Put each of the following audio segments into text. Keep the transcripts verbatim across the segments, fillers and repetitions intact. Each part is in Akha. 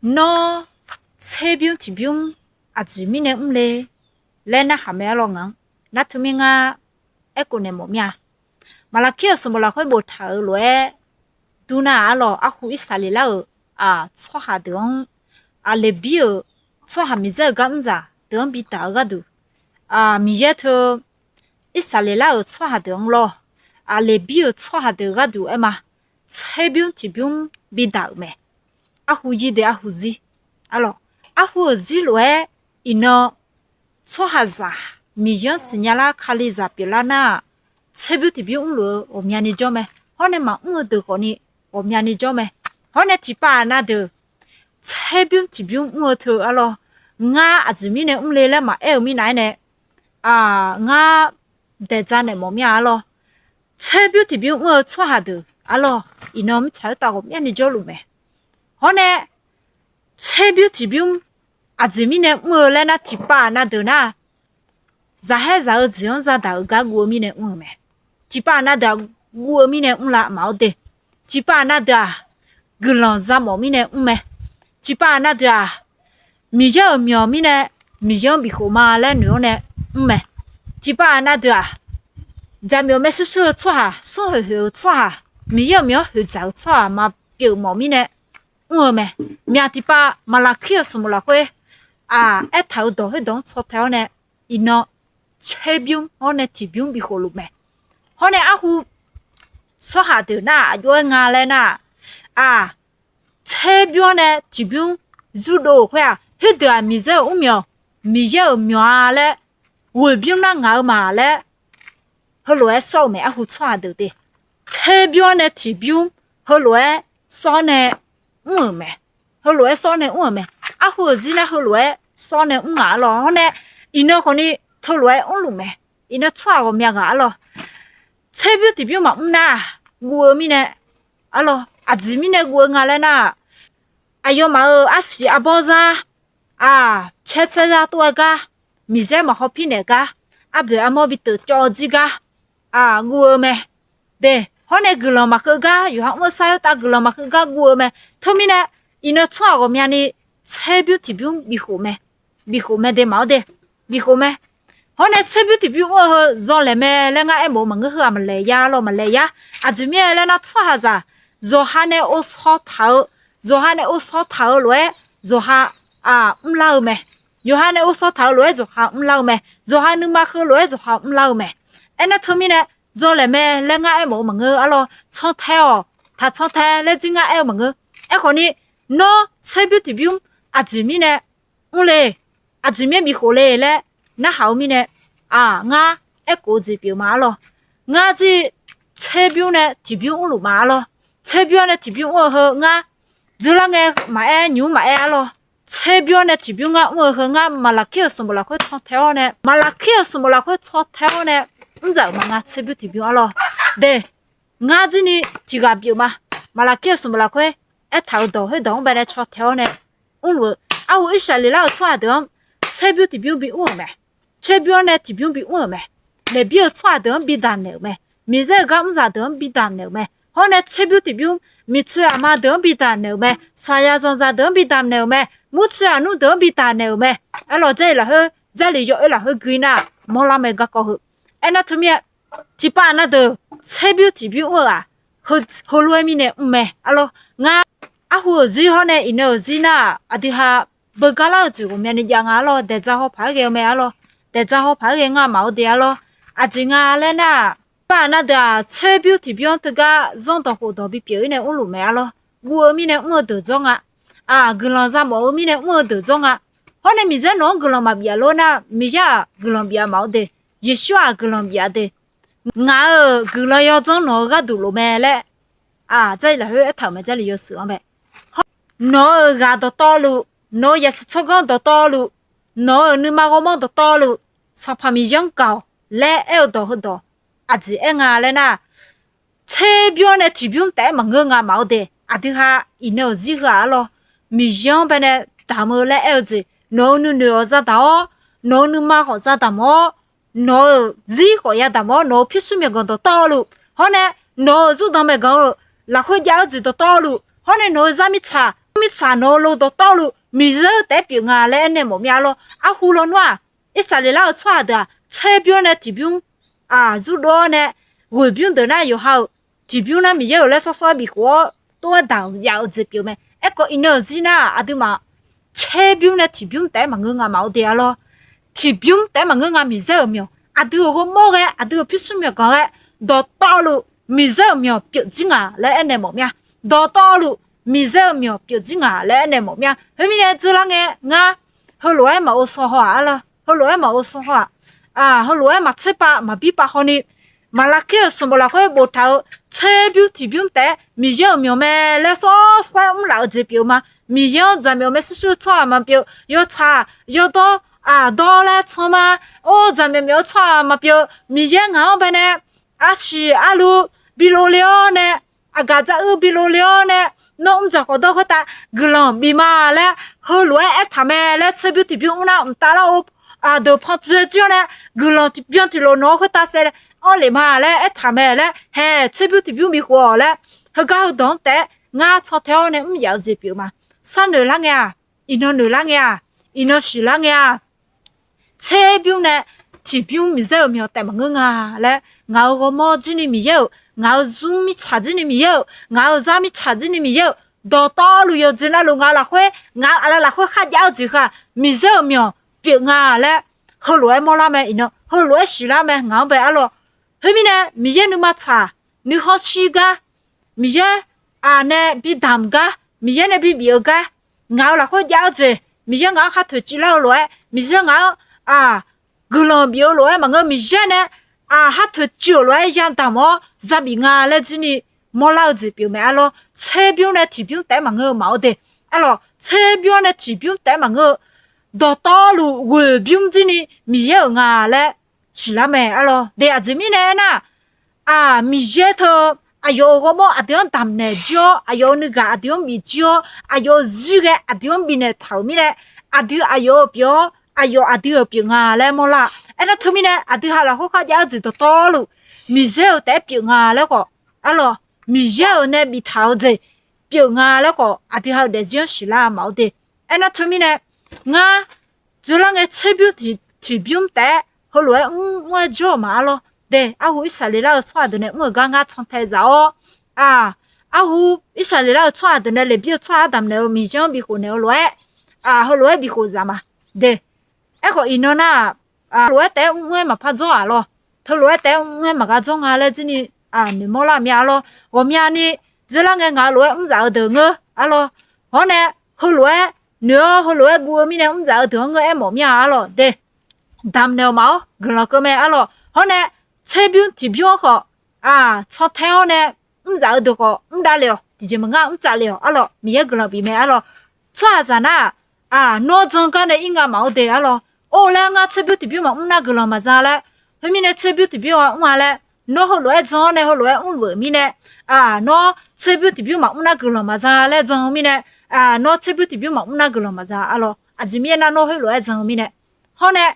Nawr, tserbymr tiqbymr aqjeq mirnae mrle laer narhaq mae arlawr ngaq-anr, nar teumirnae ngar aerkhof naeq mawf mir-a. Maqlaqkir-euq sanqbof lafkhoer boftaq-euq lof-aer dur nar-aq arlawr, arhu Irsaqleqlav-euq tsawrhaq deuq-anr, Aqleqbir-euq tsawrhaq Miqyaer-euq gar mrzaq deuq-anr bidaq-eu gharduq, Miqyaer teu Irsaqleqlav-euq tsawrhaq deuq-anr lawr, Aqleqbir-euq tsawrhaq deuq gharduq aer ma, tserbymr tiqbymr bidaq-euq mae. Arhu yir de arhu zir. Arlawr, arhu-euq zir lof-aer iqnan tsawrhaqzaq Miqyaer-anr siqnya lar Kalizaq pyeuflar nar-aq, tserbymr tiqbymr mrluf-eu ghawqmyani jawr mae. Hawr nae maqmr-eu deuq khawfni ghawqmyani jawr mae. Hawr nae tiqpav aqnav deuq tserbymr tiqbymr mr-eu teu arlawr, ngar aqjeq mirnae mrle laer maqaer-eu mirnav-aer nae, ngar daeqdza naeq mawf mir-a arlawr. Tserbymr tiqbymr mr-eu tsawrhaq deuq arlawr, iqnan mirtsaq khoertav ghawqmyani jawrluf mae. Hawr nae tserbymr tiqbymr aqjeq mirnae mr-eu laer nar, tiqpav aqnav deuq nar, zaqkhaer zaq-eu jeq-anr zadaq-euq gar guv-eu mirnae mr-eu mae. Tiqpav aqnav deuq-aq, guv-eu mirnae mrlar maqaer de. Tiqpav aqnav deuq-aq, guiqlanq zamawf mirnae mr mae. Tiqpav aqnav deuq-aq, Miqyaer-euq myawq mirnae Miqyaer-anr bifkhof ma laer noeq-awr nae mr mae. Tiqpav aqnav deuq-aq, jaqmyawf maershuir shuir-eu tsawrhaq, smrhoeq hoeq-eu tsawrhaq, Miqyaer-euq myawq-anr hoeqdzaq-eu tsawrhaq maqpyeuf mawf mirnae mr-eu mae. Myaq tiqpav Maqlaqkir-euq sanqbof lafkhoer, aq, aertaq-euq dawq khoerdawq-anr caw tae-awr nae, iqnan tserbymr hawr nae tiqbymr bifkhof luf mae. Hawr nae arhu tsawrhaq deuq nar-aq, aqjox-aer nga laer nar-aq, aq, tserbymr-anr nae tiqbymr zurdov-euq khoer-aq, khoerdeuq-aq Miqyaer-euq mrmyawq, Miqyaer-euq myawq-a laer ghoeqbymr nar ngaq-eu ma laer, heulof-aer sawr-eu mae. Arhu tsawrhaq deuq de, tserbymr-anr nae tiqbymr heulof-aer sawr nae mr-euq mae. Heulof-aer sawr nae mr-euq mae. Arhu-euq zir nar heulof-aer sawr nae mr ngaq arlawr. Hawr nae iqnan khawfni teulof-aer mrluf mae. Iqnan tsawrhaq ghawqmya ghaq arlawr, tserbymr tiqbymr maqmr nar-aq, guv-eu mirnae arlawr, aqjeq mirnae guv-eu nga laer nar-aq, aqyawfmaf-euq arsiq arbawr zar, aq, caertsaer zar tov-aer gar, Miqyaer maqhaw pirnaeq gar, arboeq armawr bi teuf cawv-eu jir gar, aq, guv-eu mae. De, hawr nae guiqlanq maqkeuv gar, yawqha mr-eu sar-aer tav guiqlanq maqkeuv gar guv-eu mae. Teumirnae, iqnan tsawrhaq ghawqmyani tserbymr tiqbymr bifkhof mae. Bifkhof mae de maqaer de, bifkhof mae. Hawr nae tserbymr tiqbymr mr-eu heu zawlaeq mae laer ngar aermawf-eu maqngeur. Heu-aq maqlaeq ya arlawr, maqlaeq ya. Aqjeq mirnae laer nar, tsawrhaqzaq yawqha nae ovsaw taq-eu, yawqha nae ovsaw taq-eu lof-aer yawqha, aq, mrlar-eu mae. Yawqha nae ovsaw taq-eu lof-aer yawqha mrlar-eu mae. Yawqha nuima heu lof-aer yawqha mrlar-eu mae. Aernar teumirnae, zawlaeq mae laer ngar aermawf-eu maqngeur arlawr, cantae-awq, taq cantae laer jir ngar aer-eu maqngeur. Aerkhawfni, nawr tserbymr tiqbymr aqjeq mirnae mrle, aqjeq mirnae bifkhof le laer narhaq-eu mirnae, aq, ngar aerkhof-eu jeq pyeuf ma arlawr. Ngar jir tserbymr nae tiqbymr mrluf ma arlawr. Tserbymr nae tiqbymr mr-eu heu ngar dzeurlar ngae maqaer, nymq-mr maqaer arlawr. Tserbymr nae tiqbymr ngar mr-eu heu ngar Maqlaqkir-euq sanqbof lafkhoer caw tae-awr nae, Maqlaqkir-euq sanqbof lafkhoer caw tae-awr nae, mr dzaq-euq ma ngar tserbymr tiqbymr arlawr. De, ngar jir ni tiqghaq pyeuf ma. Maqlaqkir-euq sanqbof lafkhoer aertaq-euq dawq khoerdawq-anr bae nae caw tae-awr nae, mrluf-eu arhu Irsaqleqlav-euq tsawrhaq deuq-anr tserbymr tiqbymr bimr-euq mae. Tserbymr-anr nae tiqbymr bimr-euq mae. Leqbir-euq tsawrhaq deuq-anr bidamq naeq-euq mae. Miqyaer-euq gar mrzaq deuq-anr bidamq naeq-euq mae. Hawr nae tserbymr tiqbymr miqtsoeq aqma deuq-anr bidamq naeq-euq mae. Saqyaq zanqzaq deuq-anr bidamq naeq-euq mae. Murtsoeq aqnmr deuq-anr bidamq naeq-euq mae. Arlawr, Jarlif lafkhoer, Jarlif yawoer lafkhoer gui nar-aq, mawrlar mae garkawv heu. Aernar teumirnae, tiqpav aqnav deuq tserbymr tiqbymr mr-eu-aq, heulof-aer mirnae mr mae arlawr. Ngar arhu-euq zir hawr nae iqnan-euq zir nar-aq, aqdui ha beugar lar-eu jeq ghawqmyani jav nga arlawr. Daeqdza haw paq-aer ghae-eu mae arlawr. Daeqdza haw paq-aer ghae nga maqaer de arlawr. Aqjeq nga laer nar-aq, tiqpav aqnav deuq-aq tserbymr tiqbymr-anr teugar zanrdawq khofdawq bipyeuf-ir nae mrluf mae arlawr. Guv-eu mirnae mr-eu deuq dzawr nga. Aq, guiqlanq zamawf-eu mirnae mr-eu deuq dzawr nga. Hawr nae Miqyaer nawq-anr guiqlanq maqbif-a lor nar, Miqyaer-aq guiqlanq bif-a maqaer de. Yeqsur-aq guiqlanq bif-a de. Ngaq-euq guiqlanq yawdzanr nawq-eu gharduq lof mae laer, aq, Jarlif lafkhoer aertaq-euq mae, Jarlif yawshuif-anr bae. Nawq-euq ghaq dawqtawvluf, nawq-euq yasiq tsawrganr dawqtawvluf, nawq-euq nuima ghawrmawr dawqtawvluf, Sanqpaq Miqyaer-anr gaq-awq laer aer-eu dawq heudawq aqjeq aer nga laer nar, tserbymr nae tiqbymr taef-aer maqngeur nga maqaer de. Aqdui ha iqnan-euq zir heu-aq arlawr, Miqyaer-anr bae nae damq-eu laer aer-eu jeq, nawq-euq nuinoeq-awq zadaq-awr, nawq-euq nuima khawf zadamq-awr, nawq-euq zir khawf yadamq-awr, nawq-euq pyurshuir myawqganq dawqtawvluf, hawr nae nawq-euq zurdanq myawqganq-eu lafkhoer jav-eu jeq dawqtawvluf, hawr nae nawq-euq zar mirtsaq mirtsaq nawq-eu lo dawqtawvluf Miqyaer-euq taef-aer pyeuf nga laer aernaeq mawf mir-a lor. Arhu lawnmr-aq, Irsaqleqlav-euq tsawrhaq deuq-aq tserbymr nae tiqbymr zurdov-awr nae, ghoeqbymr deuq nar yawqha-euq tiqbymr nar Miqyaer-euq laer sawrsawr-aer bifkhof-awr tov-aer daq-euq yaf-eu jeq pyeuf mae. Aerkhawf iqnan-euq zir nar aqduimaf tserbymr nae tiqbymr taef-aer maqngeur nga maqaer de-a lor. Tiqbymr taef-aer maqngeur nga Miqyaer-euq myawq aqdui-euq ghawrmawr ghae aqdui-euq pyurshuir myawqganq ghae dawqtawvluf Miqyaer-euq myawq pyeuf jir nga laer aernaeq mawf mir-a. Dawqtawvluf Miqyaer-euq myawq pyeuf jir nga laer aernaeq mawf mir-a. Khoermirnae dzeurlar ngae ngar heulof-aer maqghov shaw haw-aq, heulof-aer maqghov shaw haw-aq, heulof-aer maqtser pav maqbir pav hawni, Maqlaqkir-euq sanqbof lafkhoer boftaq-eu tserbymr tiqbymr taef-aer Miqyaer-euq myawq mae laer sawrsawr-aer mrlaf-eu jeq pyeuf-eu ma. Miqyaer-anr jaqmyawf maershuir shuir-eu tsawrhaq maqpyeuf. Yawtsaq yawdawr aqdawr laer tsanr ma. Or, jaqmyawf myawf-eu tsawrhaq maqpyeuf. Miqyaer ngaq-anr baenae arsiq arlu bi lov le-awr nae, aqgaf dzaruir bi lov le-awr nae, nawr mrdzaq khawf dawr khoertav guiqlanq bif ma laer heulof-aer aertaq mae laer tserbymr tiqbymr mr nar mqtav lar-eu aqdeuq pan tsuiv jir-awr nae guiqlanq tiqbyan tiqlof nawq-anr khoertav saev anr lef ma laer aertaq mae laer hae tserbymr tiqbymr bikhof-awq laer heugar heudawq-anr taef-aer ngar cantae-awr nae mr yaf-eu jeq pyeuf ma. Sharnoeq lar ngae-aq, iqnan noeq lar ngae-aq, iqnan siq lar ngae-aq, tserbymr nae tiqbymr Miqyaer-euq myawq taef maqngeur nga laer ngaq-euq ghawrmawr jir ni Miqyaer-euq, ngaq-euq zmr mirtsaq jir ni Miqyaer-euq, ngaq-euq zar mirtsaq jir ni Miqyaer-euq, dawqtawvluf yawqjeq navluf ngaq-euq lafkhoer, ngaq-euq aqlaf lafkhoer kharjav-eu jeq khaq Miqyaer-euq myawq pyeuf nga laer heulof-aer mawrlar mae. Iqnan heulof-aer siqlar mae ngaq-anr bae arlawr. Khoermirnae Miqyaer nuima tsaq, nuikhanr shir gar, Miqyaer aq nae bi damq gar, Miqyaer nae bi bif-eu gar, ngaq-euq lafkhoer jav-eu jeq, Miqyaer ngaq-anr khar toeqciv lar-eu lof-aer, Miqyaer ngaq-anr aq guiqlanq bif-eu lof-aer maqngeur, Miqyaer nae aq khar toeqciv-euq lof-aer yadamq-awr yabif nga laer jir ni mawrlar-eu jeq pyeuf mae arlawr. Tserbymr nae tiqbymr taef-aer maqngeur-eu maqaer de. Arlawr, tserbymr nae tiqbymr taef-aer maqngeur-eu, dawqtawvluf ghoeqbymr jir ni Miqyaer-euq nga laer siqlar mae arlawr de. Aqjeq mirnae aernar, aq, Miqyaer teu aqyawf-euq ghawrmawr aqdui-anr damqnaeq jir-awr, aqyawf-euq nuigaq aqdui-anr bif jir-awr, aqyawf-euq zir ghae aqdui-anr bifnaeq taq-euq mirnae, aqdui aqyawf-euq pyeuf-awr, aqyawf aqdui-euq pyeuf nga laer mawrlar. Aernar teumirnae aqdui ha lafkhoer kharjav-eu jeq dawqtawvluf Miqyaer-euq taef-aer pyeuf nga laer khawf, arlawr, Miqyaer-euq nae biftaq-eu jeq pyeuf nga laer khawf, aqdui ha-euq daefzir-anr siqlar maqaer de. Aernar teumirnae, ngar dzeurlar ngae tserbymr tiqbymr taef-aer heulof-aer mr mr-aer jawr-euq ma arlawr de. Arhu Irsaqleqlav-eu tsawrhaq deuq nae mr-euq gar ngar cantae zaf-awr, aq, arhu Irsaqleqlav-eu tsawrhaq deuq nae Leqbir-eu tsawrhaq-anr damqnaeq-eu Miqyaer-anr bikhof naeq-eu lof-aer, aq, heulof-aer bikhof zaf ma de. Aerkhawf iqnan nar-aq, lof-aer taef-aer mr mr-aer maqpar dzawr-aq lawr, teulof-aer taef-aer mr mr-aer maqgar dzawr nga laer jir ni noeqmawr lar mir-a arlawr. Ghawqmyani dzeurlar ngae ngaq-euq lof-aer mr zaf-eu deuq ngeur arlawr. Hawr nae heulof-aer noeq-awr heulof-aer guv-eu mirnae mr zaf-eu deuq-anr ngeur aermawf mir-a arlawr de. Damqnaeq-awq maf-awr guiqlanq keuv mae arlawr. Hawr nae tserbymr tiqbymr-anr khawf, aq, cantae-awr nae mr zaf-eu deuq khawf mr davlef-awq, tiqjeq maqngeur mr tsavlef-awq arlawr. Miqyaer guiqlanq bif mae arlawr. Tsawrhaqzaq nar-aq, aq, nawr jan gar nae ir nga maf-awr de arlawr. Or laer ngar tserbymr tiqbymr maqmr nar guiqlanq maqza laer, khoermirnae tserbymr tiqbymr-a mr-a laer, nawr heulof-aer jan-awr nae heulof-aer mrluf-euq mirnae, aq, nawr tserbymr tiqbymr maqmr nar guiqlanq maqza laer jan-eu mirnae, aq, nawr tserbymr tiqbymr maqmr nar guiqlanq maqza arlawr. Aqjeq mirnae nar nawr heulof-aer jan-eu mirnae. Hawr nae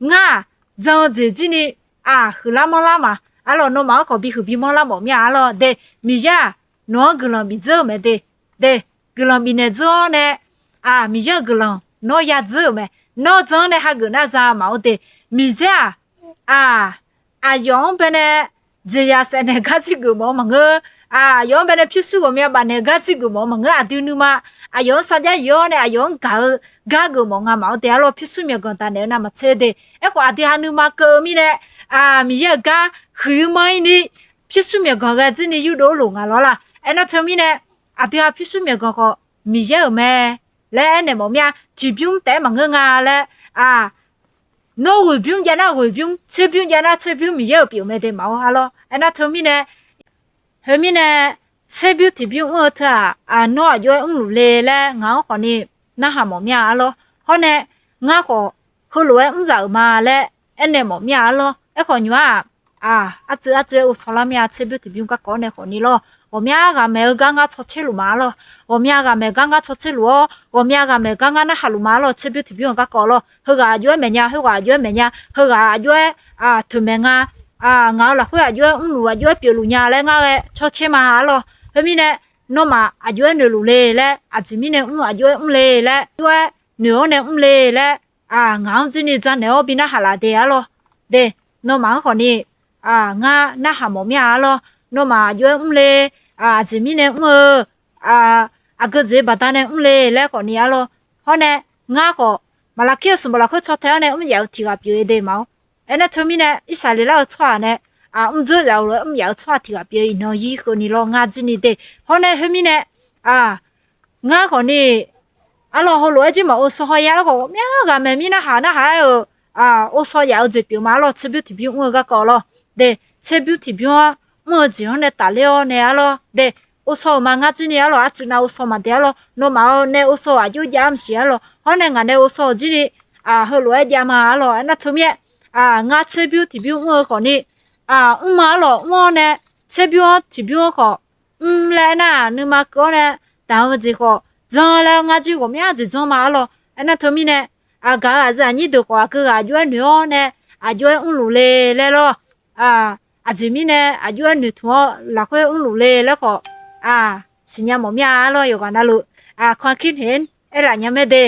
ngar-aq, jan-eu jeq jir ni, aq, huiqlar manrlar ma arlawr. Nawmaf-anr khawf bihuiq bimanr lar mawf mir-a arlawr de. Miqyaer-aq, nawq-anr guiqlanq bif dzeur-euq mae de. De, guiqlanq bifnaeq dzeur-awr nae, aq, Miqyaer-euq guiqlanq nawr ya dzeur-euq mae. Nawr jan-anr nae hageuf nar za maf-awr de. Miqyaer-aq, aq, aqyawf-anr baenae jeqzaq saef naeq gar jir geufmawf-eu maqngeur. Aq, aqyawf-anr baenae pyurshuir ghawqmya baf naeq gar jir geufmawf-eu maqngeur. Aqdui nuima aqyawf-anr sarjax yif-awr nae aqyawf-anr gaq-eu gar geufmawf nga maf-awr de arlawr. Pyurshuir myawqganq taf naeq-eu navmaqtser de. Aerkhawf aqdui ha nuima keuv-eu mirnae, aq, Miqyaer-euq gar huiq-ir manr-ir ni pyurshuir myawqganq ghae jir ni yurdov-aer loq nga lawr la. Aernar teumirnae, aqdui ha pyurshuir myawqganq khawf Miqyaer-euq mae laer aernaeq mawf mir-a. Tiqbymr taef-aer maqngeur nga laer, aq, nawr ghoeqbymr jav nar ghoeqbymr, tserbymr jav nar tserbymr Miqyaer-euq pyeuf mae de maf-awr arlawr. Aernar teumirnae, khoermirnae, tserbymr tiqbymr mr-eu teu-aq, aq, nawr aqjox-aer mrluf le laer ngaq-anr khawfni narhaq mawf mir-a arlawr. Hawr nae ngar khawf heulof-aer mr zaf-euq ma laer aernaeq mawf mir-a arlawr. Aerkhawf nymq-aq, aq, artsuiv artsuiv-aer ghovshaw lar mir-a. Tserbymr tiqbymr garkawv-awr nae khawfni lawr, ghawqmya ghaq maeq-eu gar ngar caw tser luf ma arlawr. Ghawqmya ghaq maeq gar ngar caw tser luf-awr, ghawqmya ghaq maeq gar ngar narhaq luf ma arlawr. Tserbymr tiqbymr-anr garkawv lawr, heughaq aqjox-aer maeq nya, heughaq aqjox-aer maeq nya, heughaq aqjox-aer, aq, toeqmaeq nga, aq, ngaq-euq lafkhoer aqjox-aer mrluf aqjox-aer pyeufluf nya laer ngar ghae caw tser ma arlawr. Khoermirnae, nawmaf aqjox-aer noeqluf le laer, aqjeq mirnae mr aqjox-aer mr le laer, aqjox-aer noeq-awr nae mr le laer, ngaq-anr jirni dzanaeq-awr bi narhaq laf de arlawr. De, nawmaf-anr khawfni ngar narhaq mawf mir-a arlawr. Nawmaf aqjox-aer mr le, aqjeq mirnae mr-eu, aqgeu jeq baqdanae mr le laer khawfni arlawr. Hawr nae ngar khawf, Maqlaqkir-euq sanqbof lafkhoer caw tae-awr nae mr yaf-eu tiq ghaq pyeuf-eu de maqngeur. Aernar teumirnae, Irsaqleqlav-eu tsawrhaq nae mr dzeur yaf-eu lof-aer mr yaf-eu tsawrhaq tiq ghaq pyeuf-eu iqnan yir keuvni lawr ngar jirni de. Hawr nae khoermirnae, ngar khawfni arlawr, heulof-aer jir maq ovsaw haw ya-aer khawf ghawqmya ghaq maeq mir narhaq narhaq-aer-euq, ovsaw yaf-eu jeq pyeuf ma arlawr, tserbymr tiqbymr mr-eu garkawv lawr. De, tserbymr tiqbymr-anr mr-eu jeq-anr nae tafler-awr nae arlawr. De, ovsaw-euq ma ngar jirni arlawr, arcuiv nav ovsaw maqdae arlawr. Nawmaf-eu nae ovsaw-euq aqjox jav-ar maqsiq arlawr. Hawr nae ngaq nae ovsaw-euq jirni heulof-aer jav ma arlawr. Aernar teumirnae, ngar tserbymr tiqbymr mr-eu khawfni mr ma arlawr. Mr-awr nae tserbymr-anr tiqbymr-anr khawf mr laer aernar, nuima keuv-awr nae daq-eu jeq khawf jan laer ngar jir ghawqmya jeq janr ma arlawr. Aernar teumirnae, aqgaq-eu aqyuif aqnyir deuq khawf aqgeu ghaq aqjox-aer noeq-awr nae aqjox-aer mrluf le laer lawr. Aqjeq mirnae aqjox-aer noeqtmq-awr lafkhoer mrluf le laer khawf siqnya mawf mir-a arlawr. Yawqghaq navluf, ความคิดเห็น aerlaf nya mae de.